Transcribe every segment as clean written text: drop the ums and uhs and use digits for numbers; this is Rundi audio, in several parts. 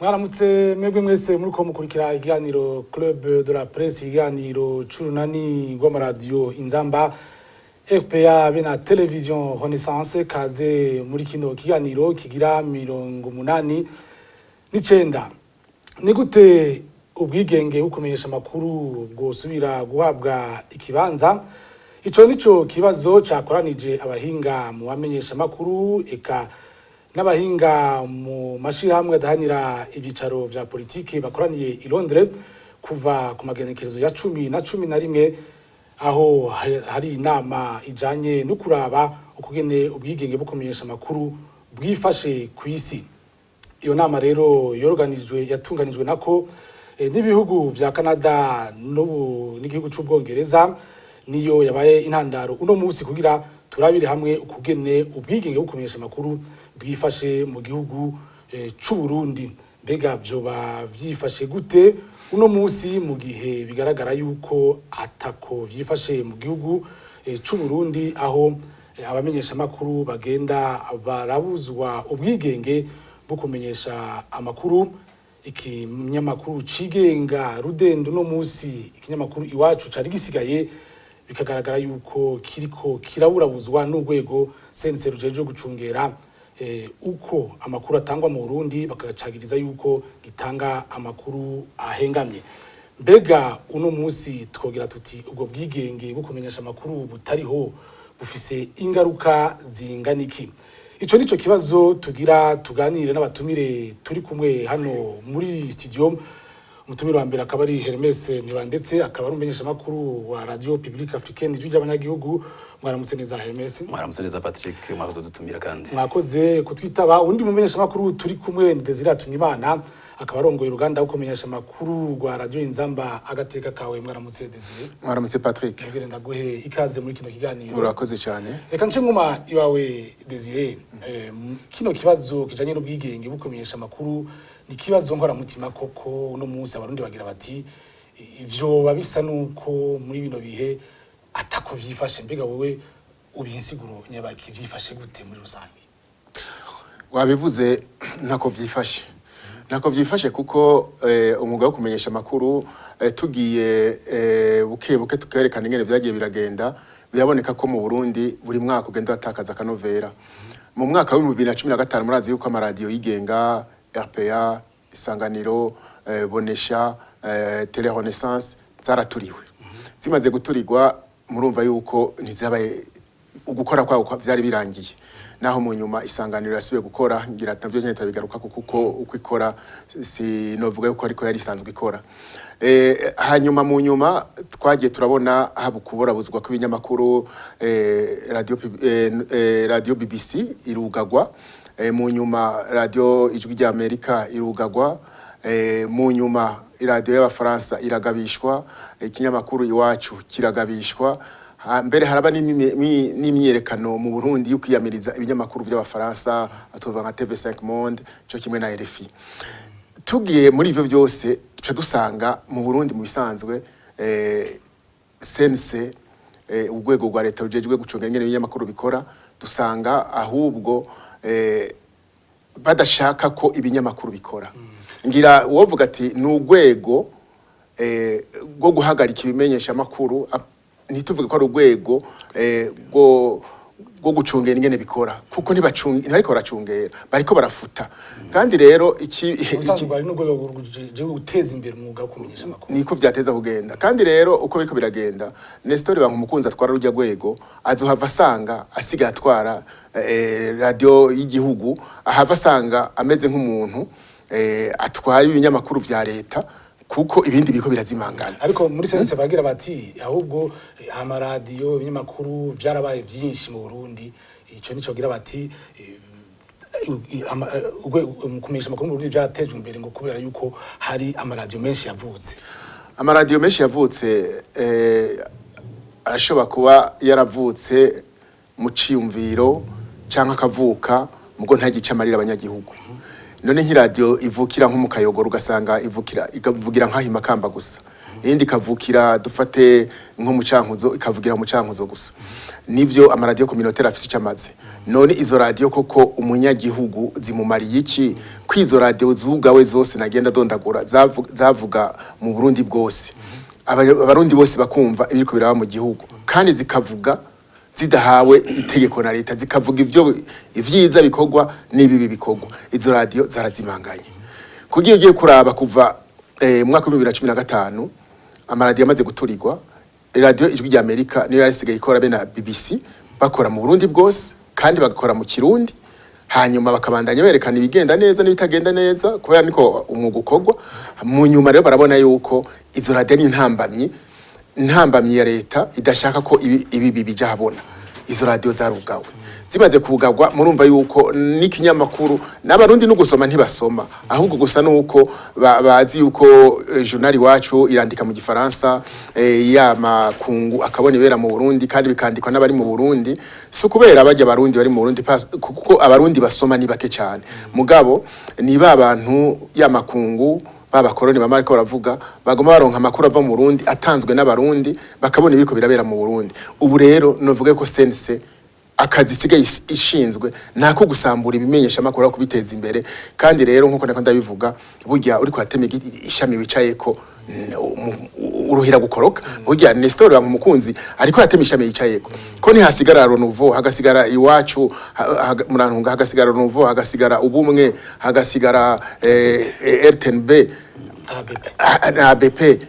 Mwaramutse mwebwe mwese muriko mukurikira ikiganiro Club de la Presse, ikiganiro c'urunani rw'amaradiyo Inzamba, RPA be na Television Renaissance. Kaze muri kino kiganiro kigira 89. Ni gute ubwigenge bukumenyesha amakuru bwosubira guhabwa ikibanza? Ico nico kibazo cakoranije abahinga mu bamenyesha amakuru, eka n'abahinga mu mashirahamwe adahanira ibyicaro vya politiki, bakoraniye i Londres kuva ku magenekerezo ya 10 na 11, aho hari inama ijanye no kuraba ukugene ubwigenge bwo kumenyesha amakuru bwifashe ku isi. Iyo nama rero yoroganijwe, yatunganijwe nako n'ibihugu vya Canada n'ubu n'igihugu c'Ubwongereza, niyo yabaye intandaro uno munsi kugira turabire hamwe ukugene ubwigenge bwo kumenyesha amakuru bwifashe mu gihugu c'u Burundi. Mbega vyoba vyifashe gute uno munsi, mu gihe bigaragara yuko atako vyifashe mu gihugu c'u Burundi, aho abamenyesha amakuru bagenda barabuzwa ubwigenge bwo kumenyesha amakuru? Ikinyamakuru cigenga rudende uno munsi, ikinyamakuru Iwacu, cari gisigaye, bikagaragara yuko kiriko kiraburabuzwa n'urwego CNC rujejwe gucungera uko amakuru atangwa mu Burundi, bakagacagiriza yuko gitanga amakuru ahengamye. Mbega uno munsi twogira tuti ubwo bwigenge bwo kumenyesha amakuru butariho bufise ingaruka zingana iki? Ico nico kibazo tugira tuganire n'abatumire turi kumwe hano muri studio. Umutumire wa mbere akaba ari Hermes Ntibandetse, akaba ari umumenyeshamakuru wa Radio Publique Africaine, Ijwi ry'Abanyagihugu. Mwaramutse neza, Hermes. Mwaramutse neza, Patrick, mwakoze dutumira kandi. Mwakoze kutwitaba. Undi mumenyeshamakuru turi kumwe ni Desire Hatungimana, akaba arongoye uruganda rwo kumenyesha amakuru rwa Radio Inzamba Agateka Kawe. Mwaramutse, Desire. Mwaramutse, Patrick. Mubwire ndaguhe ikaze muri kino kiganiro. Urakoze cyane. Reka nce nguma iwawe, Desire. Kino kibazo kijanye n'ubwigenge bwo kumenyesha amakuru ni ikibazo nkoramutima koko. Uno munsi Abarundi bagira bati ivyo bisa nuko muri bino bihe atako vyifashe. Mbega wowe ubiha insiguro nyabaki? Vyifashe gute muri rusange? Wabivuze, ntako vyifashe, ntako vyifashe, kuko umwuga wo kumenyesha amakuru, tugiye buke buke tukerekana ingene vyagiye biragenda, biraboneka ko mu Burundi buri mwaka ugenda watakaza akanovera. Mu mwaka wa 2015, murazi yuko amaradiyo yigenga, RPA, Isanganiro, Bonesha, Tele Renaissance, zaraturiwe. Zimaze guturirwa, murumva yuko ntizabaye ugukora kwabo vyari birangiye, naho mu nyuma Isanganiro yasubiye gukora. Ngira navyo nyene tabigaruka kuko uko ikora sinovuga yuko ariko yari isanzwe ikora. Hanyuma mu nyuma twagiye turabona haba ukuburabuzwa kw'ibinyamakuru, radio BBC irugagwa, mu nyuma radio Ijwi rya Amerika irugagwa, mu nyuma iradiyo y'Abafaransa iragabishwa, ikinyamakuru Iwacu kiragabishwa. Mbere haraba n'imyiyerekano mu Burundi yo kwiyamiriza ibinyamakuru by'Abafaransa, tuvuga nka TV5 Monde cyo kimwe na RFI. Tugiye muri ivyo byose, duca dusanga mu Burundi mu bisanzwe CNC, urwego rwa leta rujejwe gucunga ingene ibinyamakuru bikora, dusanga ahubwo badashaka ko ibinyamakuru bikora. Ngira uwovuga ati ni urwego rwo guhagarika ibimenyesha makuru, ntituvuge ko ari urwego rwo gucungera ingene bikora, kuko ntibacunga, ntibariko baracungera, bariko barafuta. Kandi rero iki Ubusanzwe bwari n'urwego rujejwe guteza imbere umwuga wo kumenyesha amakuru. Niko vyateza kugenda. Kandi rero uko biriko biragenda, Nestor Bankumukunzi atwara rujya rwego, azohava asanga asigaye atwara radio y'igihugu, ahava asanga ameze nk'umuntu atwara ibinyamakuru vya leta, kuko ibindi biriko birazimangana. Ariko muri CNC baragira bati ahubwo amaradiyo, ibinyamakuru vyarabaye vyinshi mu Burundi. Ico nico bagira bati mu kumenyesha amakuru mu Burundi vyaratejwe imbere, ngo kubera yuko hari amaradiyo menshi yavutse. Amaradiyo menshi yavutse, arashobora kuba yaravutse mu ciyumviro canke akavuka mugo ntagice amarira abanyagihugu. None nk'iradiyo ivukira nko mu Kayogoro, ugasanga ivukira ikavugira nk'aho Imakamba gusa. Iyindi ikavukira, dufate nko mu Cankuzo, ikavugira mu Cankuzo gusa. Nivyo, amaradiyo communautaire afise icyo amaze. None izo radiyo koko umunyagihugu zimumariye iki, ko izo radiyo zugawe zose nagenda dondagura zavuga mu Burundi bwose, Abarundi bose bakumva ibiriko biraba mu gihugu, kandi zikavuga zidahawe itegeko na leta, zikavuga ivyo ivyiza bikorwa n'ibibi bikorwa? Izo radiyo zarazimanganye. Kugira ugiye kuraba, kuva mu mwaka wa 2015 amaradiyo amaze guturirwa, radiyo Ijwi rya Amerika niyo yari isigaye ikora, be na BBC bakora mu Burundi bwose kandi bagakora mu Kirundi, hanyuma bakabandanya berekana ibigenda neza n'ibitagenda neza, kubera niko umwuga ukorwa. Mu nyuma rero barabona yuko izo radiyo ni intambamyi ya leta idashaka ko ibi bija habona. Izo radiyo zarugawe. Zimaze kugarwa, murumva yuko n'ikinyamakuru n'Abarundi no gusoma ntibasoma, ahubwo gusa nuko bazi yuko journal Iwacu irandika mu Gifaransa, ya makungu akabona ibera mu Burundi, kandi bikandikwa n'abari mu Burundi. Si ukubera bajya Abarundi bari mu Burundi, kuko Abarundi basoma ni bake cyane, mugabo ni ba bantu ya makungu babakoroni bama ariko baravuga, bagoma baronka amakuru ava mu Burundi atanzwe n'Abarundi, bakabona ibiriko birabera mu Burundi. Ubu rero novuga ko CNC akazi isigaye ishinzwe nako gusambura ibimenyesha makuru aho kubiteza imbere. Kandi rero nkuko nako ndabivuga, burya uriko uratema ishami wicayeko, uruhira gukoroka. Burya Nestor Bankumukunzi ariko aratema ishami yicayeko, ko ntihasigara Renouveau, hagasigara Iwacu, murantunga, hagasigara Renouveau, hagasigara Ubumwe, hagasigara RTNB, ABP. Na ABP,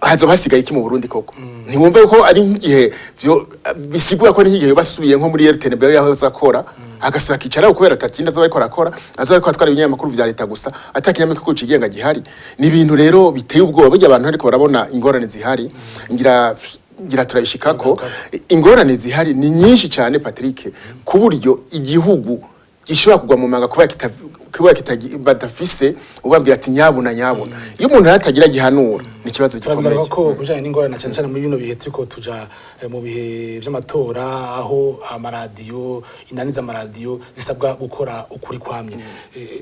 hazoba hasigaye iki mu Burundi koko? Ntiwumva ko ari nk'igihe vyo bisigura ko ari nk'igihe basubiye nko muri RTNB yahoze akora, agasubira akicara, kubera atakindi azoba ariko arakora, azoba ariko atwara ibinyamakuru vya leta gusa, atakinyamakuru cigenga gihari. Ni ibintu rero biteye ubwoba. Burya abantu ariko barabona ingorane zihari, ngira turabishikako. Ingorane zihari ni nyinshi cyane, Patrick, ku buryo igihugu gishobora kugwa mu manga kuba badafise ubabwira ati nyabuna, nyabuna. Iyo umuntu yatagira gihanura, ni ikibazo gikomeye. Turabigaruka ko kubijanye n'ingorane, cyane cyane muri bino bihe turiko tuja mu bihe vy'amatora, aho amaradiyo, inani z'amaradiyo zisabwa gukora ukuri kwamye.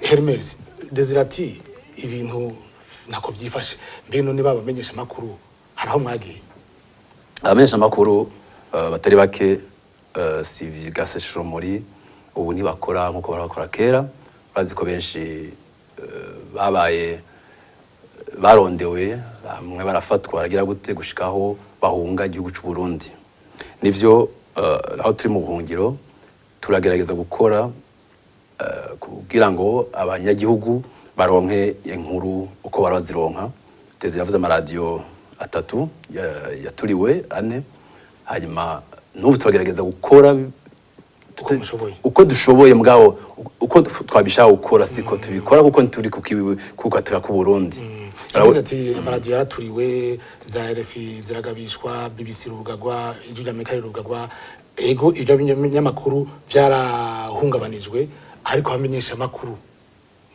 Hermes Desire ati ibintu ntako vyifashe. Mbe none babamenyesha amakuru hari aho mwagiye? Abamenyesha amakuru batari bake, si gasesherumuri, ubu ntibakora nk'uko bahora bakora kera. Bazi ko benshi babaye barondewe, bamwe barafatwa, baragira gute, gushikaho bahunga igihugu c'u Burundi. Nivyo, aho turi mu buhungiro turagerageza gukora kugira ngo abanyagihugu baronke inkuru uko bara bazironka. Teze yavuze amaradiyo atatu yaturiwe, ane. Hanyuma n'ubu turagerageza gukora uko mushoboye. Uko dushoboye, mugabo uko twabishaka gukora siko tubikora, kuko ntituri ku gataka k'u Burundi. Yagize ati amaradiyo yaraturiwe, za RFI ziragabishwa, BBC rugagwa, Ijwi ry'Amerika rirugagwa. Ego, ibyo binyamakuru byarahungabanijwe, ariko abamenyesha amakuru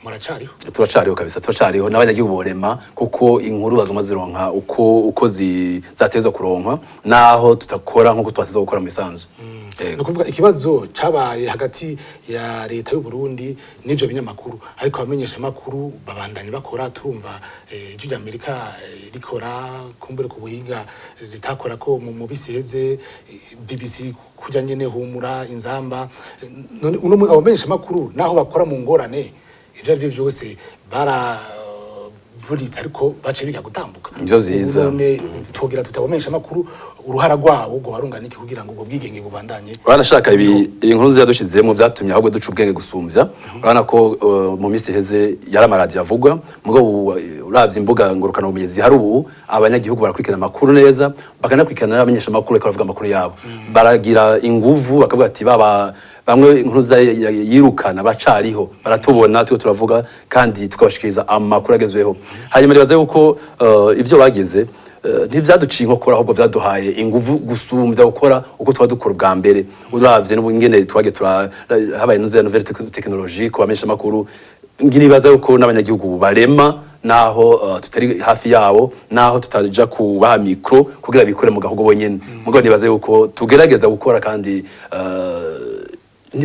muracariho. Turacariho kabisa, turacariho n'abanyagihugu borema, kuko inkuru bazoma zironka uko zatezwa kuronkwa, naho tutakora nkuko twatezwa gukora mu bisanzwe. Ni ukuvuga ikibazo cabaye hagati ya leta y'u Burundi n'ivyo binyamakuru, ariko abamenyesha amakuru babandanye bakora. Turumva Ijwi ry'Amerika rikora kumbure ku buhinga ritakora ko mu bisi heze, BBC kurya nyene, Humura, Inzamba. None uno abamenyesha amakuru naho bakora mu ngorane, ivyo ari byo byose baravuritse, ariko bace biga gutambuka. Nivyo vyiza. Ubu none twogira tutabamenyesha amakuru uruhara rwabo ngo barungana iki kugira ngo ubwo bwigenge bubandanye? Urabona ibi iyi nkuru ziyadushizemo byatumye ahubwo duca ubwenge gusumbya. Urabona ko mu minsi iheze yari amaradiyo avugwa, mugabo ubu, uravye imbuga ngurukana bumenyi zihari ubu, abanyagihugu barakurikirana amakuru neza, bakanakurikirana n'abamenyesha amakuru bariko baravuga amakuru yabo. Baragira inguvu bakavuga ati baba bamwe inkuru yirukana bacariho, baratubona turiko turavuga kandi tukabashikiriza amakuru agezweho. Hanyuma nibaza yuko ivyo bagize ntivyaduciye inkokora, ahubwo vyaduhaye inguvu gusumbya gukora uko twaba dukora ubwa mbere. Uravye n'ubu ingene twagiye tura habaye nuze nouvelle technologie ku bamenyesha amakuru, nibaza yuko n'abanyagihugu barema, naho tutari hafi yabo, naho tutaja kubaha micro kugira bikore mu gahugu bonyene. Mugabo nibaza yuko tugerageza gukora kandi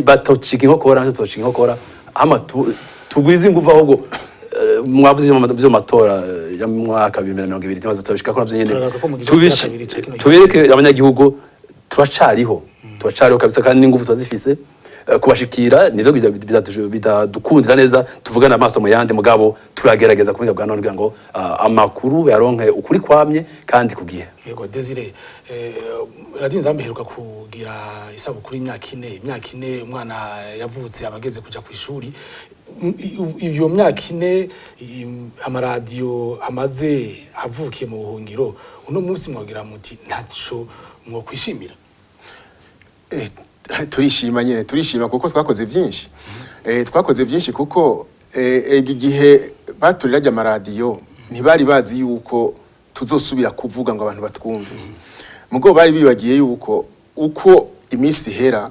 batocika inkokora, ntitocika inkokora, hama tugwize inguvu. Ahubwo mwavuze ivyo matora. ya mwaka 2020 tumaze turabishika ko navyo nyene. Turagaruka ko mu gice cya kabiri ca kino gihe. Tubereke abanyagihugu turacariho, turacariho kabisa, kandi n'ingufu turazifise. Kubashikira nivyo bidadukundira neza tuvugana amaso mu yandi, mugabo turagerageza kubuhinga bwa none kugira ngo amakuru yaronke ukuri kwamye kandi ku gihe. Yego, Desire, Radiyo Inzamba iheruka kugira isabukuru y'imyaka 4. Imyaka 4, umwana yavutse abageze kuja ku ishuri. Iyo myaka 4 amaradiyo amaze avukiye mu buhungiro, uno munsi mwagira muti ntaco mwokwishimira? Turishima nyene, turishima kuko twakoze byinshi. Twakoze byinshi kuko igihe baturira ajya amaradiyo ntibari bazi yuko tuzosubira kuvuga ngo abantu batwumve. Mugo bari bibagiye yuko uko iminsi ihera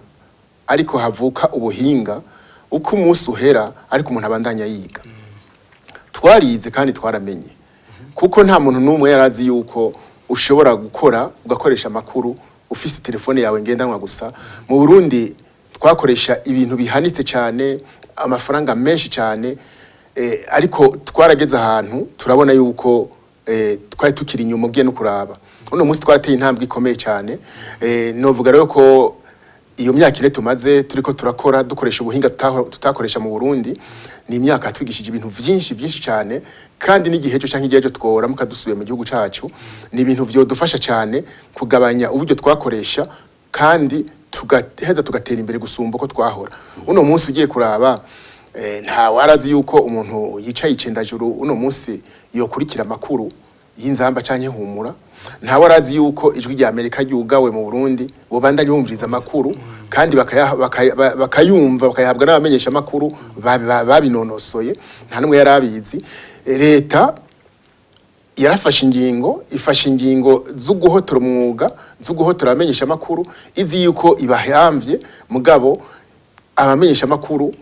ariko havuka ubuhinga, uko umunsi uhera ariko umuntu abandanya yiga. Twarize kandi twaramenye, kuko nta muntu n'umwe yarazi yuko ushobora gukora ugakoresha amakuru ufise telefone yawe ngendanwa gusa. Mu Burundi twakoresha ibintu bihanitse cyane, amafaranga menshi cyane, ariko twarageze ahantu turabona yuko twari tukiri inyuma ugiye no kuraba. Uno munsi twarateye intambwe ikomeye cyane. Novuga rero ko iyo myaka 4 tumaze turiko turakora dukoresha ubuhinga tutakoresha mu Burundi, ni imyaka yatwigishije ibintu vyinshi vyinshi cyane, kandi n'igihe cyo canke igihe cyo twora mukadusubiye mu gihugu cacu, ni ibintu vyodufasha cyane kugabanya uburyo twakoresha kandi tugaheza tugatera imbere gusumba uko twahora. Uno munsi ugiye kuraba, nta warazi yuko umuntu yicaye icendajuru uno munsi yokurikira amakuru y'Inzamba canke Humura. Nta warazi yuko Ijwi rya Amerika ryugawe mu Burundi bobandanya bumviriza amakuru kandi bakayumva bakayahabwa n'abamenyesha amakuru babinonosoye. Nta n'umwe yarabizi. Leta yarafashe ingingo, ifashe ingingo zo guhotora umwuga, zo guhotora abamenyesha amakuru, izi yuko ibahamvye, mugabo abamenyesha amakuru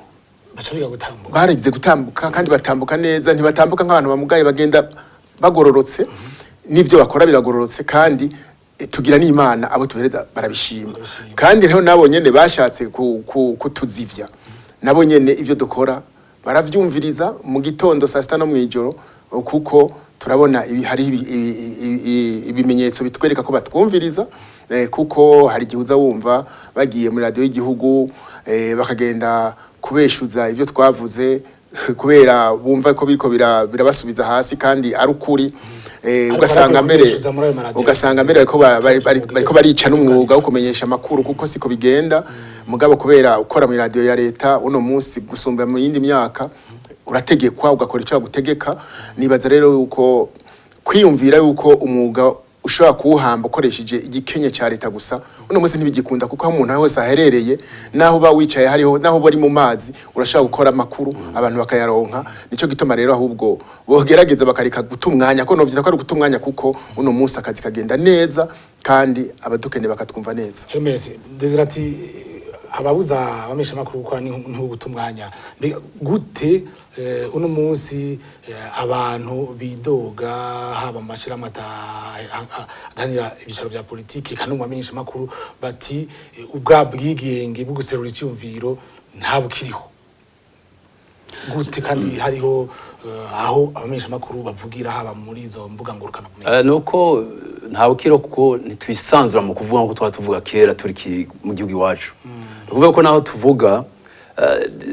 baca biga gutambuka. Baragize gutambuka kandi batambuka neza, ntibatambuka nk'abantu bamugaye, bagenda bagororotse, n'ivyo bakora biragororotse, kandi tugira n'Imana abo tuhereza barabishima. Kandi rero nabo nyene bashatse kutuzivya, nabo nyene ivyo dukora baravyumviriza mu gitondo, saa sita no mw'ijoro, kuko turabona hari ibimenyetso bitwereka ko batwumviriza, kuko hari igihe uza wumva bagiye muri radiyo y'igihugu, bakagenda kubeshuza ibyo twavuze kubera bumva ko biriko birabasubiza hasi kandi ari ukuri. Ariko Ugasanga barakwiye mbere kubeshuza muri ayo maradiyo. Ugasanga mbere bariko barica n'umwuga wo kumenyesha amakuru, kuko siko bigenda. Mugabo kubera ukora muri radiyo ya leta uno munsi gusumba mu yindi myaka, urategekwa ugakora icyo bagutegeka. Nibaza rero yuko kwiyumvira yuko umwuga ushobora kuwuhamba ukoresheje igikenye cya leta gusa, uno munsi ntibigikunda, kuko aho umuntu hose aherereye, naho uba wicaye hariho, naho uba uri mu mazi, urashobora gukora amakuru abantu bakayaronka. Nico gituma rero ahubwo bogerageza bakareka guta umwanya, ko novyita ko ari guta umwanya, kuko uno munsi akazi kagenda neza kandi abadukeneye bakatwumva neza. Hermes, Desire ati ababuza abamenyesha amakuru gukora ni nko guta umwanya. Mbega gute uno munsi abantu bidoga, haba mu mashirahamwe adaharanira ibyicaro bya politiki kandi mu bamenyesha amakuru, bati ubwa bwigenge bwo guserura icyumviro nta bukiriho, gute kandi hariho aho abamenyesha amakuru bavugira, haba muri izo mbuga ngurukanabumenyi? Nuko nta bukiro, kuko ntitwisanzura mu kuvuga nkuko twaba tuvuga kera turi mu gihugu iwacu. Ni ukuvuga ko naho tuvuga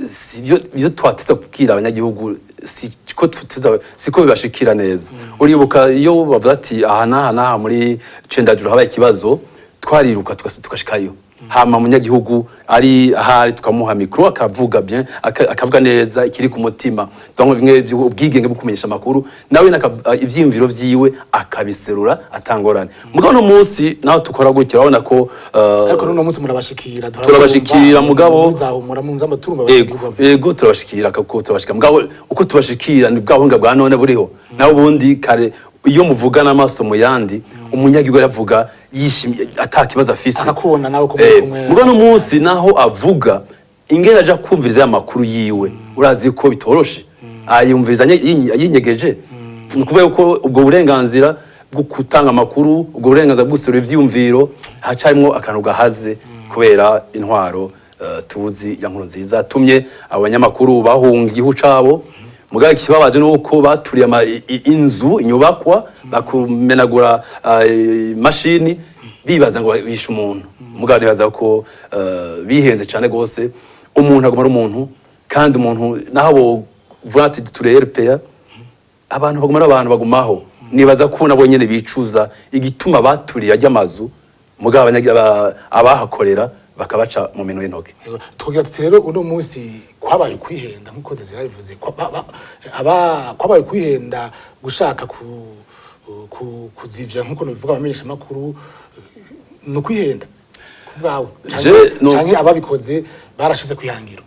si ibyo twateza kubwira abanyagihugu siko tuteza, siko bibashikira neza. Uribuka iyo bavuga ati aha n'aha n'aha muri Cendajuru habaye ikibazo, twariruka tugashikayo, hama umunyagihugu ari ahari tukamuha micro akavuga bien, akavuga neza ikiri ku mutima. Donc bimwe ubwigenge bwo kumenyesha amakuru, nawe ivyiyumviro vyiwe akabiserura atangorane. Mugabo no munsi naho tukora gutya, urabona ko Ariko n'uno munsi murabashikira? Turabashikira, mugabo- muzahumura mu nzamba turumva Ego, abanyagihugu bavuga. ego, turabashikira, kuko turabashikira, mugabo uko tubashikira ni bwa buhinga bwa none buriho. Naho ubundi kare iyo muvugana amaso mu yandi, umunyagihugu aravuga yishimye ata kibazo afise. Akakubona nawe ko muri kumwe. Mugabo no munsi naho avuga ingene aja kumviriza ya makuru yiwe, urazi ko bitoroshe, ayumviriza yinyegeje. Ni ukuvuga yuko ubwo burenganzira bwo gutanga amakuru, ubwo burenganzira bwo guserura ivyiyumviro, hacarimwo akantu gahaze kubera intwaro tuzi ya Nkurunziza, atumye abanyamakuru bahunga igihugu cabo. Mugabo ikibabaje nuko baturiye inzu, inyubakwa, bakumenagura imashini, bibaza ngo bishe umuntu. Mugabo nibaza ko bihenze cyane gose. Umuntu aguma ari umuntu, kandi umuntu naho bovuga ati tureye RPA, abantu baguma ari abantu, bagumaho. Nibaza ko nabo nyene bicuza igituma baturiye ajya amazu, mugabo abahakorera bakabaca mu minwe y'intoke. Yego, twogira tuti rero uno munsi kwabaye ukwihenda, nk'uko Desire yabivuze, kwabaye ukwihenda gushaka kuzivya, nk'uko bivuga abamenyesha makuru, ni ukwihenda ku bwawe canke ababikoze barashize kwihangiro?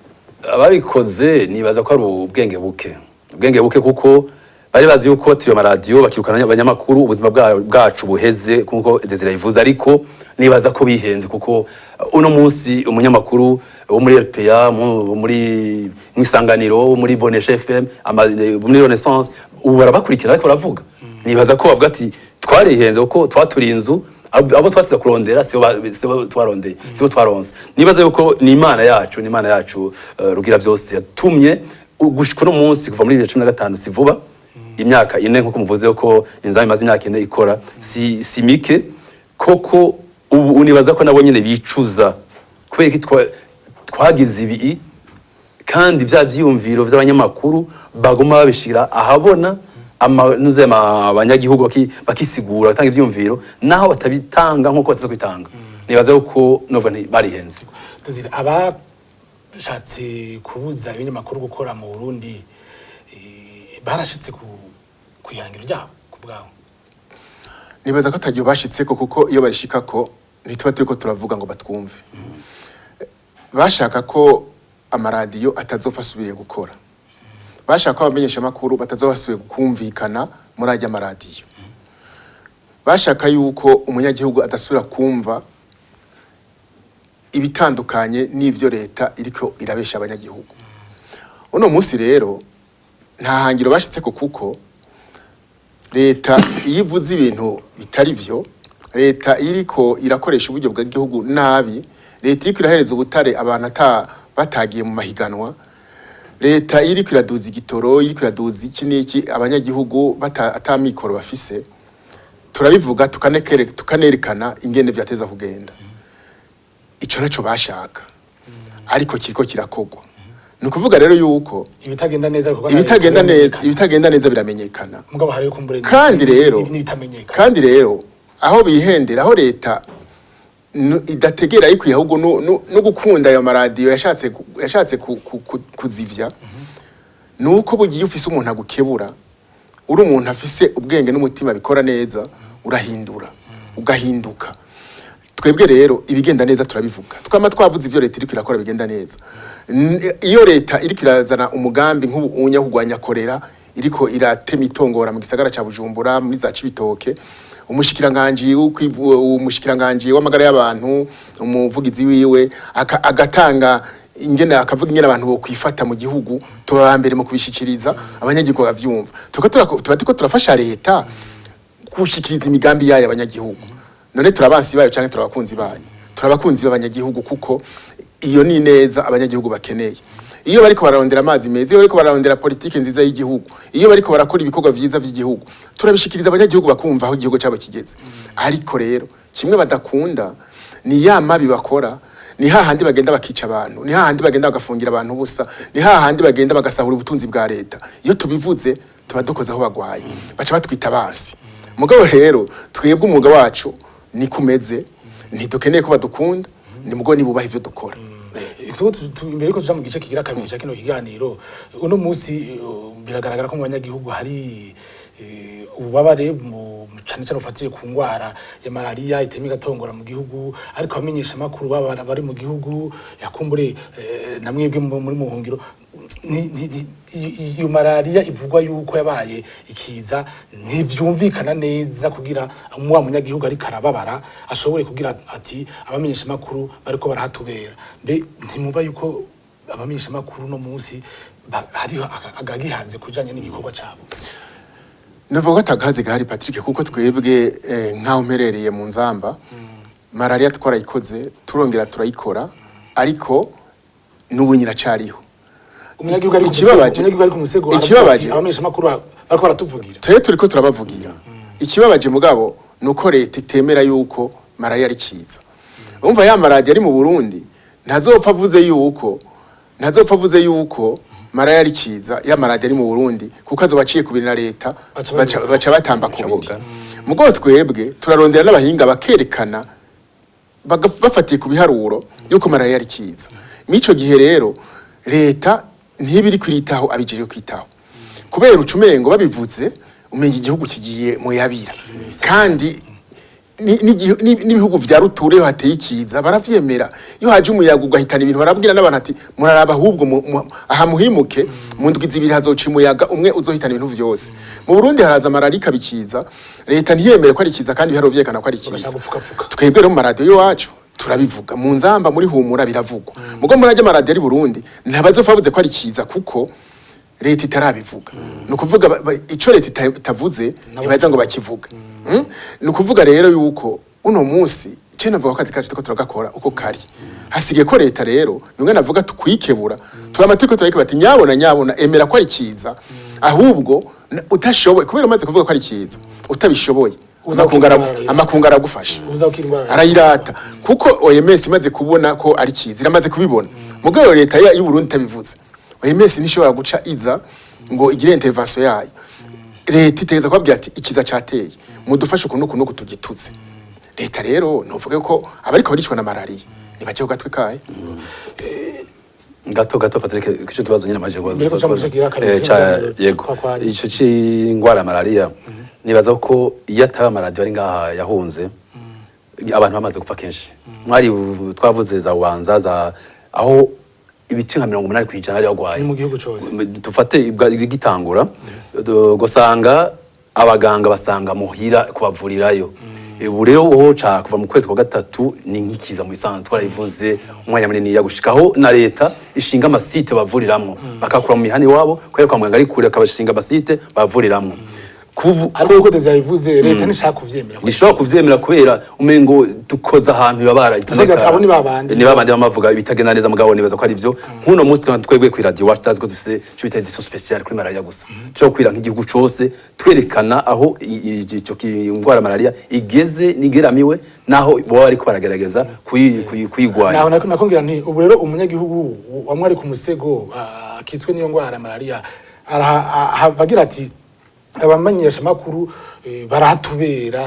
Ababikoze nibaza ko ari ubwenge buke, ubwenge buke, kuko bari bazi yuko batuye amaradiyo bakirukana abanyamakuru, ubuzima bwacu buheze, nkuko Desire yabivuze. Ariko nibaza ko bihenze, kuko uno munsi umunyamakuru wo muri RPA, muri Mwisanganiro, wo muri Bonesha FM, muri Renaissance, ubu barabakurikira ariko baravuga. Nibaza ko bavuga ati twarihenze, kuko twaturiye inzu, abo twatiza kurondera sibo twarondeye, sibo twaronse. Nibaza yuko ni Imana yacu, ni Imana yacu rugira byose yatumye gushika uno munsi, kuva muri 2015, si vuba, imyaka 4, nkuko muvuze ko Inzamba imaze imyaka 4 ikora, si mike koko. Ubu unibaza ko nabo nyene bicuza kubera ko twagize ibi, kandi vya vyiyumviro vy'abanyamakuru baguma babishira ahabona, nuze abanyagihugu bakisigura, batanga ivyiyumviro naho batabitanga nkuko bataza kwitanga. Nibaza yuko novuga nti barihenze. Desire, abashatse kubuza ibinyamakuru gukora mu Burundi barashitse ku kwihangiro ryabo ku bwawe? Nibaza ko atagiye bashitseko, kuko iyo barishikako ntituba turiko turavuga ngo batwumve. Bashaka ko amaradiyo atazopfa asubiriye gukora, bashaka ko abamenyeshamakuru batazoba basubiye kumvikana muri ajya amaradiyo, bashaka yuko umunyagihugu adasubira kumva ibitandukanye n'ivyo leta iriko irabesha abanyagihugu. Uno munsi rero nta hangiro bashitseko, kuko leta iyo ivuze ibintu bitari vyo, leta iriko irakoresha uburyo bw'igihugu nabi, leta iriko irahereza ubutare abantu ata batagiye mu mahiganwa, leta iriko iraduza igitoro, iriko iraduza iki n'iki, abanyagihugu ata mikoro bafise, turabivuga, tukanerekana ingene vyateza kugenda. Ico naco bashaka, ariko kiriko kirakogwa. Ni ukuvuga rero yuko ibitagenda neza bikorwa na leta ibitagenda neza biramenyekana. Ibitagenda neza biramenyekana. Mugabo hariho kumbure Kandi rero n'ibitamenyekana. Kandi rero aho bihendera, aho leta idategera yikwiye, ahubwo no gukunda ayo maradiyo yashatse kuzivya, nuko bugiye ufise umuntu agukebura, uri umuntu afise ubwenge n'umutima bikora neza, urahindura ugahinduka. Twebwe rero ibigenda neza turabivuga, twama twavuze ivyo leta iriko irakora bigenda neza. Iyo leta iriko irazana umugambi nk'ubu unya kurwanya korera, iriko iratema itongora mu gisagara ca Bujumbura muri za Cibitoke, umushikiranganji w'amagara y'abantu, umuvugizi wiwe agatanga ingene, akavuga ingene abantu bokwifata mu gihugu, tuba ba mbere mu kubishikiriza abanyagihugu bavyumva. Tuba turiko turafasha leta gushikiriza imigambi yayo abanyagihugu. None turabansi bayo canke turabakunzi bayo? Turabakunzi b'abanyagihugu, kuko iyo ni neza abanyagihugu bakeneye. Iyo bariko bararondera amazi meza, iyo bariko bararondera politike nziza y'igihugu, iyo bariko barakora ibikorwa vyiza vy'igihugu, turabishikiriza abanyagihugu bakumva aho igihugu cabo kigeze. Ariko rero kimwe badakunda ni ya mabi bakora, ni hahandi bagenda bakica abantu, ni hahandi bagenda bagafungira abantu ubusa, ni hahandi bagenda bagasahura ubutunzi bwa leta. Iyo tubivuze tuba dukoze aho bagwaye, baca batwita abansi. Mugabo rero twebwe umwuga wacu niko umeze, ntidukeneye ko badukunda, ni mugo nibubaha ivyo dukora. Imbere yuko tuja mu gice kigira kabiri ca kino kiganiro, uno munsi biragaragara ko mu banyagihugu hari ububabare cane cane bufatiye ku ngwara ya malariya itema igatongora mu gihugu. Ariko abamenyesha amakuru baba bari mu gihugu, yakumbure na mwebwe muri muhungiro, iyo malariya ivugwa yuko yabaye ikiza ntivyumvikana neza kugira wa munyagihugu ariko arababara ashobore kugira ati abamenyesha makuru bariko barahatubera. Mbe ntimwumva yuko abamenyesha makuru no munsi hariho agagihanze kujanye n'igikorwa cabo? Navuga ko atagahazi gahari, Patrick, kuko twebwe nk'aho mperereye mu Nzamba, malaria twarayikoze, turongera turayikora, ariko n'ubu nyiracariho. Umunyagihugu ari ku musego, Ikibabaje- umunyagihugu ari ku musego aravuga ikibabaje- ati, abamenyesha makuru bariko baratuvugira. Twe turiko turabavugira. Ikibabaje mugabo nuko leta itemera yuko malaria ari kiza. Umva, ya maradiyo ari mu Burundi ntazopfa avuze yuko malaria ari kiza, ya maradiyo ari mu Burundi, kuko azoba aciye kubiri na leta. Baca baca, babivuga. baca batamba kubiri. Baca. Mugabo twebwe turarondera n'abahinga bakerekana bafatiye ku biharuro yuko malaria ari kiza. Mw'ico gihe rero leta ntibiri kwiritaho, abijeje kwitaho kubera ucumengo babivuze umenga igihugu kigiye mu yabira, kandi n'ibihugu vya ruture iyo hateye ikiza baravyemera. Iyo haje umuyaga ugahitana ibintu, barabwira n'abantu ati: "Muraraba ahubwo aha muhimuke, mu ndwi 2 hazoca umuyaga umwe uzohitana ibintu vyose." Mu Burundi haraza malaria ikabikiza, leta ntiyemere ko ari ikiza, kandi ibiharuro vyerekana ko ari ikiza. Bagashaka gupfukapfuka. Twebwe rero mu maradiyo y'iwacu turabivuga, mu Nzamba, muri Humura biravugwa, mugo muri ajya maradiyo ari Burundi ntabazopfa bavuze ko ari ikiza kuko leta itarabivuga. Ni ukuvuga ico leta itavuze ntibaza ngo bakivuga. Ni ukuvuga rero yuko uno munsi ico navuga ko akazi kacu turiko turagakora uko kari, hasigaye ko leta rero bimwe navuga tukwikebura, tuba amategeko turareka bati: "Nyabona, nyabona, emera ko ari kiza." Ahubwo utashoboye, kubera umaze kuvuga ko ari kiza, utabishoboye, Uza amakungu kwirwara. amakungu aragufasha. Uza ukirwara. Arayirata, kuko OMS imaze kubona ko ari kiza, iramaze kubibona. Mugabo leta y'u Burundi itabivuze, OMS ntishobora guca iza ngo igire intervention yayo. Leta iteza kubabwira ati: "Ikiza cateye, mudufashe ukuntu ukuntu uku tugituze." Leta rero nuvuge ko abariko baricwa na malaria nibaje ku gatwe kayo. Gato gato, Patrick, ico kibazo nyine amaje Mbere ko tuja mu gice kigira kabiri, yego. kwa- Ico c'ingwara ya malaria, nibaza ko iyo ataba amaradiyo ari ngaha yahunze, abantu bamaze gupfa kenshi. Mwari twavuze za Bubanza, za aho ibice nka 80% ari bagwaye. Ni mu gihugu cose. Dufate igitangura gusanga abaganga basanga muhira kubavurirayo. Ubu rero ho ca kuva mu kwezi kwa gatatu ni nk'ikiza mu bisanzwe, twarabivuze umwanya munini ya gushikaho na leta ishinga ama sites bavuriramwo, bakakura mu mihana iwabo kubera kwa muganga ari kure, akabashinga ama sites bavuriramwo. Ariko uko Desire yabivuze, leta ntishaka kuvyemera. Ntishobora kuvyemera kubera umengo dukoza ahantu ibabara. Tuvuga ati, abo ni babandi. Ni babandi bamavuga ibitagenda neza, mugabo nibaza ko ari byo. Nk'uno munsi twebwe twebwe kuri radio iwacu tazi ko dufise ico bita édition spéciale kuri malaria gusa, tushobora kwira nk'igihugu cose twerekana aho ico ingwara malaria igeze nigeramiwe, naho boba bariko baragerageza kuyigwanya. Naho nakongera nti ubu rero umunyagihugu wamwe ari ku musego, akitswe n'iyo ngwara ya malaria, agira ati: "Abamenyesha makuru barahatubera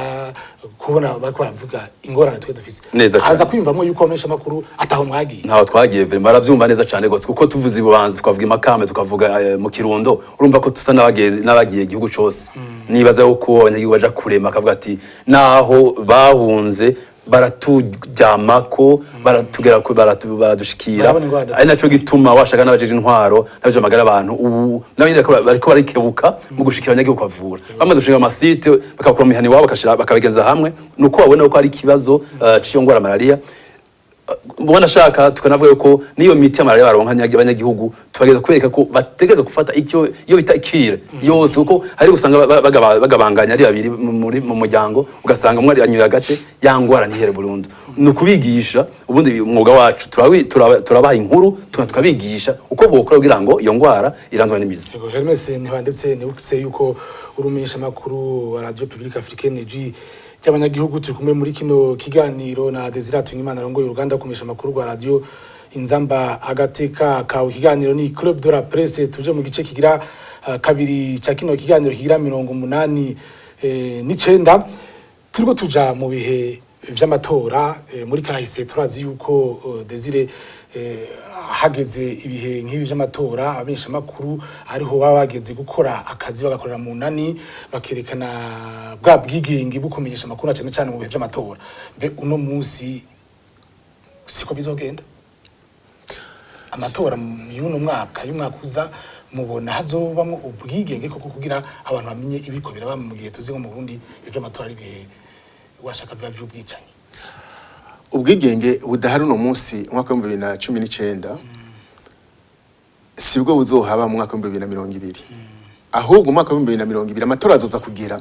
kubona bariko baravuga ingorane twe dufise." Neza cane. Aza kwiyumvamo yuko abamenyesha makuru ataho mwagiye. Ntaho twagiye vraiment, baravyumva neza cane gose, kuko tuvuze ibubanza, tukavuga imakame, tukavuga mu Kirundo, urumva ko tusa n'abagiye igihugu cose. Nibaza yuko abanyagihugu baja kurema akavuga ati naho bahunze baraturyamako, baratugera baradushikira. Barabona ingorane. Ari naco gituma washaka n'abajeje intwaro n'abajeje amagara abantu ubu nabo nyene bariko barikebuka mu gushikira abanyagihugu bavura. Bamaze gushinga ama sites bakabakura mu mihana iwabo, bakashira bakabigenza hamwe, nuko babona ko ari ikibazo c'iyo ngwara malaria. Mbona shaka tukanavuga yuko niyo miti ya malaria baronka abanyagihugu, tubagereza kubereka ko bategereza gufata icyo iyo bita cure yose, kuko hari usanga bagabanganya ari babiri mu muryango, ugasanga umwe anyoye agace, ya ngwara ntihere burundu. Ni ukubigisha. Ubundi umwuga wacu turabaha inkuru, tukabigisha uko bokora kugira ngo iyo ngwara irandwe n'imizi. Yego, Hermes ntibandetse, nibutse yuko urumenyesha makuru wa Radio Publique Africaine Ijwi ry'abanyagihugu. Turi kumwe muri kino kiganiro na Desire Hatungimana arongoye uruganda kumenyesha amakuru rwa Radio Inzamba agateka kawe. Ikiganiro ni Club de la Presse. Tuje mu gice kigira kabiri ca kino kiganiro kigira 89. Turiko tuja mu bihe vy'amatora. Muri kahise turazi yuko Desire, hageze ibihe nk'ibi vy'amatora, abamenyesha makuru ariho baba bageze gukora akazi, bagakorera mu nani, bakerekana bwa bwigenge bwo kumenyesha amakuru na cyane cyane mu bihe vy'amatora. Mbe uno munsi siko bizogenda? Amatora y'uno mwaka, y'umwaka uza, mubona hazobamwo ubwigenge koko kugira abantu bamenye ibiko biraba, mu gihe tuzi nko mu Burundi ivy'amatora ari ibihe washaka biba vy'ubwicanyi? Ubwigenge budahari uno munsi umwaka wa 2019 sibwo buzohaba mu mwaka wa 2020. Ahubwo umwaka wa 2020 amatora azoza kugira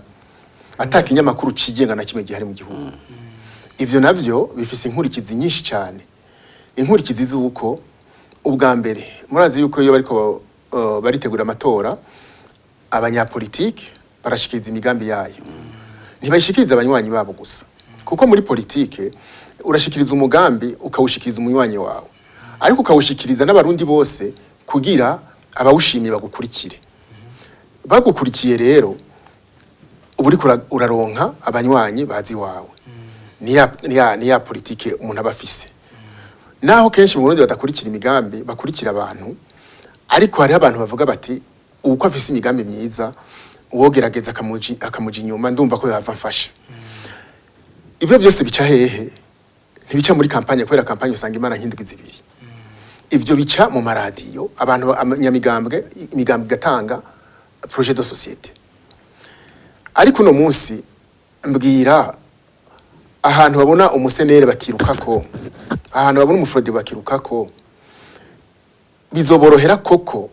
ata kinyamakuru cigenga na kimwe gihari mu gihugu. Ivyo navyo bifise inkurikizi nyinshi cyane, inkurikizi z'uko Ubwa mbere, murazi yuko iyo bariko baritegura amatora, abanyapolitike barashikiriza imigambi yayo. Ntibayishikiriza abanywanyi babo gusa, kuko muri politike urashikiriza umugambi, ukawushikiriza umunywanyi wawe, ariko ukawushikiriza n'Abarundi bose kugira abawushimiye bagukurikire. Bagukurikiye rero, uba uriko uraronka abanywanyi bazi iwawe. Ni ya politike umuntu aba afise. Naho kenshi mu Burundi badakurikira imigambi, bakurikira abantu, ariko hariho abantu bavuga bati: "Uko afise imigambi myiza, uwogerageza akamuja inyuma, ndumva ko yava mfasha." Ivyo vyose bica hehe? Ntibica muri campagne, kubera campagne usanga imara nk'indwi 2. Ivyo bica mu maradiyo. Abantu, abanyamigambwe, imigambwe igatanga projet de société. Ariko uno munsi, mbwira ahantu babona umu CNL bakirukako, ahantu babona umu Frodebu bakirukako, bizoborohera koko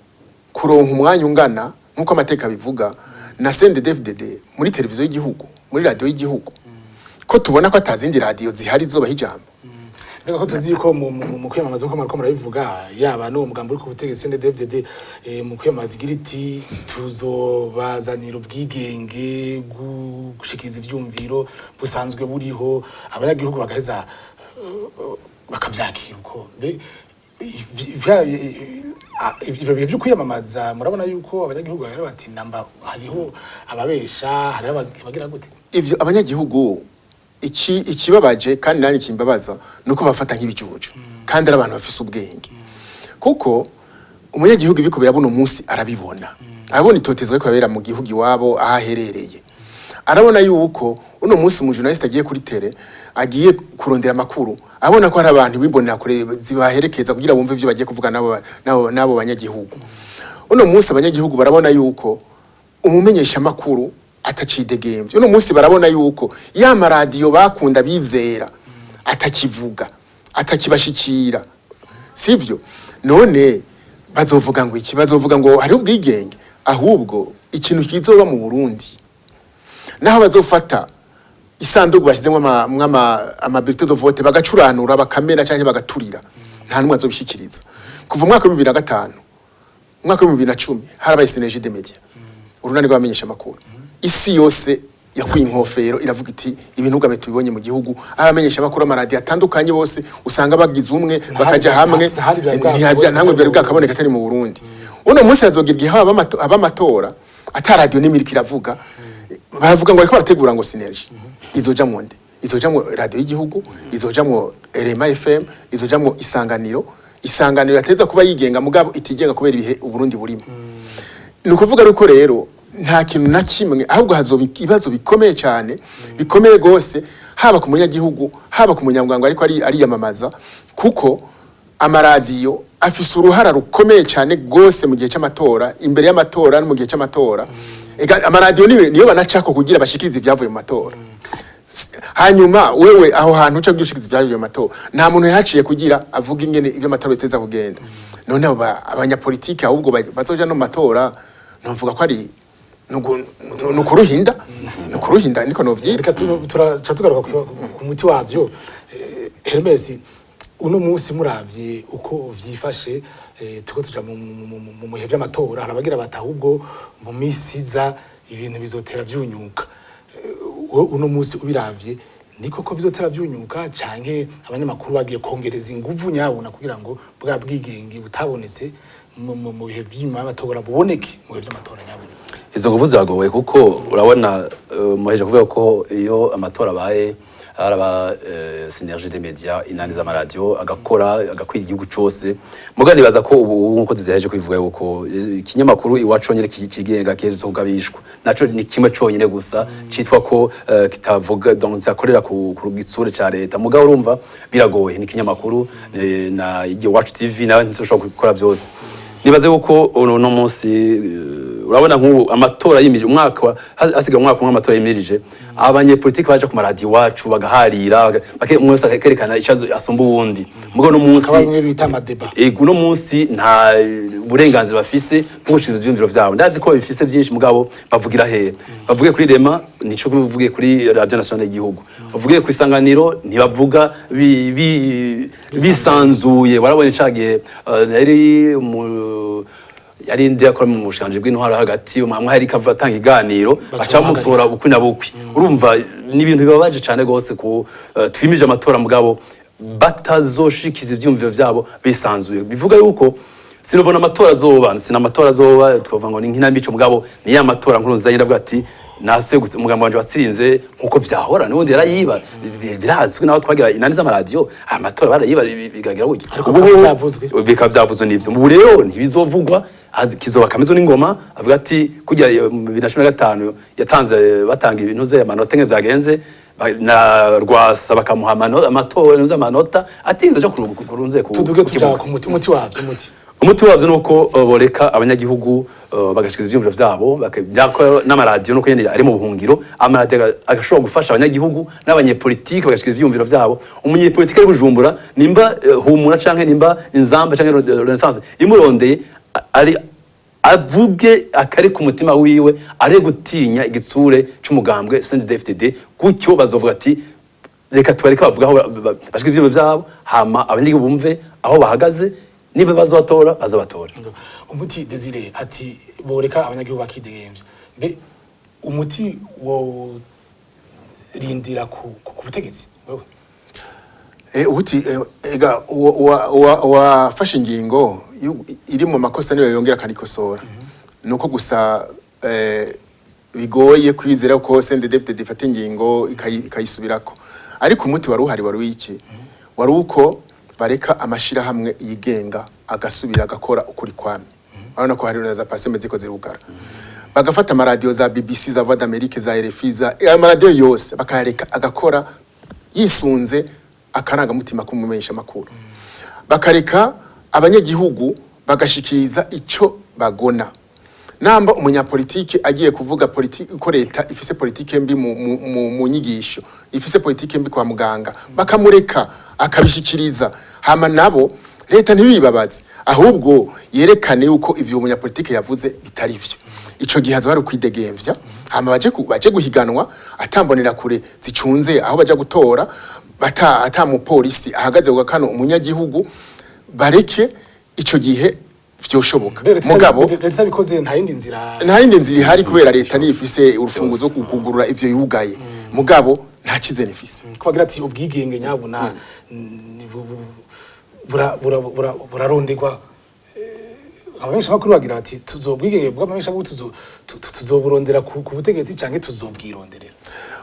kuronka umwanya ungana nk'uko amateka abivuga na CNDD-FDD muri televiziyo y'igihugu, muri radiyo y'igihugu, ko tubona ko atazindi radiyo zihari zobaha ijambo? Reka ko tuzi yuko mu kwiyamamaza, uko mwariko murabivuga, yaba n'uwo mugambi uri ku butegetsi CNDD-FDD, mu kwiyamamaza igira iti: "Tuzobazanira ubwigenge bwo gushikiriza ivyumviro busanzwe buriho", abanyagihugu bagaheza bakavyakira uko. Mbe ivyo bihe vyo kwiyamamaza, murabona yuko abanyagihugu bagira bati: "Namba hariho ababesha, hariho abagira gute?" Ivyo abanyagihugu, ikibabaje kandi nanjye kimbabaza, nuko bafata nk'ibijuju kandi ari abantu bafise ubwenge, kuko umunyagihugu ibiko birabona umunsi arabibona, arabona itotezwa ariko birabera mu gihugu iwabo aho aherereye. Arabona yuko uno munsi umu journaliste agiye kuri terrain, agiye kurondera amakuru, abona ko hari abantu b'imbonera kure zibaherekeza kugira bumve ivyo bagiye kuvuga nabo banyagihugu. Uno munsi abanyagihugu barabona yuko umumenyesha makuru atacidegemvye. Uno munsi barabona yuko ya maradiyo bakunda, bizera, atakivuga, atakibashikira, sivyo? None bazovuga ngo iki? Bazovuga ngo hari ubwigenge? Ahubwo ikintu kizoba mu Burundi, naho bazofata isanduku bashyizemo ama bulletin de vote, bagacuranura, bakamena cyangwa bagaturira, nta numwe azobishikiriza. Kuva umwaka wa 2005, umwaka wa 2010, harabaye synergie des médias, urunani rw'abamenyesha amakuru. Isi yose yakuye inkofero, iravuga iti: "Ibintu bwa tubibonye mu gihugu, aho abamenyesha amakuru, amaradiyo atandukanye bose usanga bagize umwe, bakaja hamwe." Ntahari byari Ntabwo byari bwakaboneka atari mu Burundi. Uno munsi hazogira igihe haba amatora ata radiyo n'imwe iriko iravuga. Baravuga ngo bariko barategura ngo synergie izoja mu nde, izoja mu radiyo y'igihugu, izoja mu Rema FM, izoja mu Isanganiro. Isanganiro yateza kuba yigenga, mugabo itigenga kubera ibihe Uburundi burimo. Ni ukuvuga yuko rero nta kintu na kimwe, ahubwo hazoba ibibazo bikomeye cyane, bikomeye gose, haba ku munyagihugu, haba ku munyamuryango ariko ariyamamaza, kuko amaradiyo afise uruhara rukomeye cyane gose mu gihe cy'amatora, imbere y'amatora no mu gihe cy'amatora. Ega amaradiyo niyo banacako kugira bashikirize ibyavuye mu matora. Hanyuma wewe aho hantu uca gushikiriza ibyavuye mu matora, nta muntu yahaciye kugira avuga ingene ibyo amatora biteza kugenda. None abo abanyapolitike ahubwo bazoja no mu matora, novuga ko ari nukuruhinda, nukuruhinda, niko novyita. Reka turaca tugaruka ku muti wavyo. Hermes, uno munsi muravye uko vyifashe, turiko tuja mu bihe vy'amatora, hari abagira bati: "Ahubwo mu misi iza ibintu bizotera vyunyuka." Wowe uno munsi ubiravye, ni koko bizotera vyunyuka, canke abanyamakuru bagiye kongereza inguvu nyabona kugira ngo bwa bwigenge butabonetse mu bihe vy'inyuma y'amatora buboneke mu bihe vy'amatora nyabona? Izo nguvu ziragoye, kuko urabona, muheje kuvuga ko iyo amatora abaye haraba synergie des médias, inani z'amaradiyo agakora, agakwira igihugu cose. Muga nibaza ko ubu, nkuko ziheje kwivuga, yuko ikinyamakuru Iwacu nyene kigenga kiheje kugabishwa, naco ni kimwe conyine gusa citwa ko kitavuga, donc kitakorera ku gitsure ca leta. Muga urumva biragoye, ni ikinyamakuru na Iwacu TV nawe ntishobora gukora byose. Nibaze yuko uno munsi Urabona nk'ubu amatora yimirije, umwaka hasigaye umwaka umwe amatora yimirije, abanyepolitiki baje ku maradiyo iwacu bagaharira, umwe wese akerekana ico asumba uwundi. Mugabo no munsi Akaba bimwe bita ama débats. Ego, uno munsi nta burenganzira bafise bwo gushikiriza ivyiyumviro vyabo. Ndazi ko babifise byinshi, mugabo bavugira hehe? Bavuge kuri Rema, nico bavuge kuri Radio Nationale y'igihugu, bavuge ku Isanganiro, ntibavuga bisanzuye. Warabonye ca gihe yari mu yari ndi akora mu bushikiranganji bw'intwaro hagati, umwe hari kava atanga iganiro, baca bamusohora bukwi na bukwi. Urumva ni ibintu bibabaje cane gose ku twimije amatora, mugabo batazoshikiza ivyiyumviro vyabo bisanzuye. Bivuga yuko sinubona amatora azoba, sina amatora azoba, twavuga ngo ni nk'inamico, mugabo ni ya matora nkuru nziza ndavuga ati nasuye umugambi wanje watsinze nkuko vyahora. N'ubundi yarayiba, birazwi, naho twagira inani z'amaradiyo, amatora barayiba bigagira burya. Ariko Ubu bikaba vyavuzwe. Bikaba vyavuzwe n'ivyo. Ubu rero ntibizovugwa, kizoba kamezo n'ingoma avuga ati kujya mu 2015 yatanze, batanga ibintu ze amanota nke vyagenze na Rwasa bakamuha amatora amanota atinze aja kurunze ku Tuduge ku tuja kibuga. ku muti, umuti wavyo, umuti. Umuti wavyo nuko boreka abanyagihugu bagashikiza ivyiyumviro vyabo, byako n'amaradiyo nuko nyene ari mu buhungiro, amaradiyo agashobora gufasha abanyagihugu n'abanyepolitike bagashikiza ivyiyumviro vyabo. Umunyepolitike ari Bujumbura, nimba Humura canke nimba Inzamba canke Renaissance imurondeye, ari avuge akari ku mutima wiwe, are gutinya igitsure c'umugambwe CNDD-FDD. Gutyo bazovuga ati reka tubareke bavuga aho bashika ivyiyumviro vyabo, hama abanyagihugu bumve aho bahagaze, niba bazobatora bazobatora. Umuti, Desire ati boreka abanyagihugu bakidegemvya. Mbe umuti wo rindira ku butegetsi wewe? Ubuti ega uwafashe ingingo iri mu makosa niyo yongera akanikosora. Nuko gusa bigoye kwizera ko CNDD-FDD ifata ingingo ikayisubirako. Ariko umuti wari uhari, wari wiki? Wari uko bareka amashirahamwe yigenga agasubira agakora ukuri kwamye. Urabona ko hari na za PACEM ziko zirugara, bagafata amaradiyo za BBC, za Voix d'Amérique, za RFI, za ayo maradiyo yose bakayareka agakora yisunze akarangamutima k'umumenyesha makuru, bakareka abanyagihugu bagashikiriza ico bagona. Namba umunyapolitike agiye kuvuga politiki ko leta ifise politike mbi mu nyigisho, ifise politike mbi kwa muganga, bakamureka akabishikiriza, hama nabo leta ntibibabaze, ahubwo yerekane yuko ivyo umunyapolitike yavuze bitari vyo. Ico gihe hazoba hari ukwidegemvya, hama baje guhiganwa atambonera kure zicunze aho baja gutora, bata ata mupolisi ahagaze ku kano umunyagihugu, bareke ico gihe vyoshoboka. Mbe leta Mugabo leta itabikoze, nta yindi nzira? Nta yindi nzira ihari, kubera leta niyo ifise urufunguzo rwo kugurura ivyo yugaye, mugabo nta cizere ifise. Ko bagira ati ubwigenge nyabuna ni buraronderwa. Abamenyesha makuru bagira bati tuzobwigenge bw'abamenyesha makuru tuzoburondera ku butegetsi canke tuzobwironderera?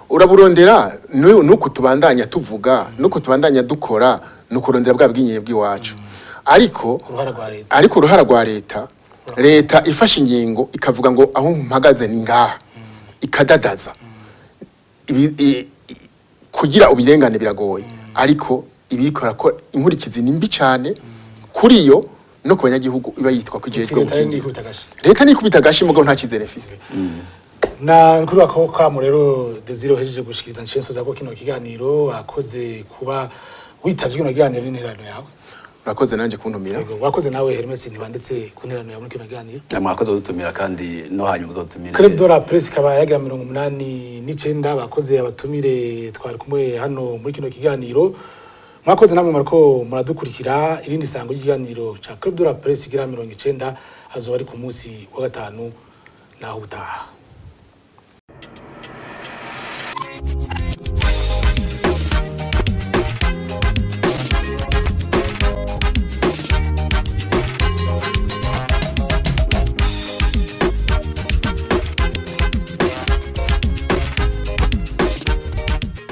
Uraburondera nuku tubandanya tuvuga, nuku tubandanya dukora, nukurondera bwa bwinyiye bw'iwacu. Ariko uruhara rwa leta. Ariko uruhara rwa leta, leta ifashe ingingo ikavuga ngo aho mpagaze ni ngaha, ikadadaza kugira ubirengane biragoye, ariko ibikora ko inkurikizi ni mbi cyane kuri yo no ku banyagihugu iba yitwa ko ijejwe leta gukingira. Nikubita agashi. Leta nikubita agashi, mugabo nta cyizere ifise. Na kuri ako kamo rero Desire uhejeje gushikiriza, nshenso za ko kino kiganiro akoze kuba witavye kino kiganiro n'intererano yawe. Urakoze nanjye kuntumira. Yego, wakoze nawe Hermes ntibanditse ku ntererano yawe muri kino kiganiro. Mwakoze kudutumira, kandi no hanyuma uzotumire. Club de la Presse ikaba yagira 89. Bakoze abatumire twari kumwe hano muri kino kiganiro. Mwakoze namwe mariko muradukurikira. Irindi sango ry'ikiganiro ca Club de la Presse igira 90 azoba ari ku munsi wa gatanu. Naho ubutaha.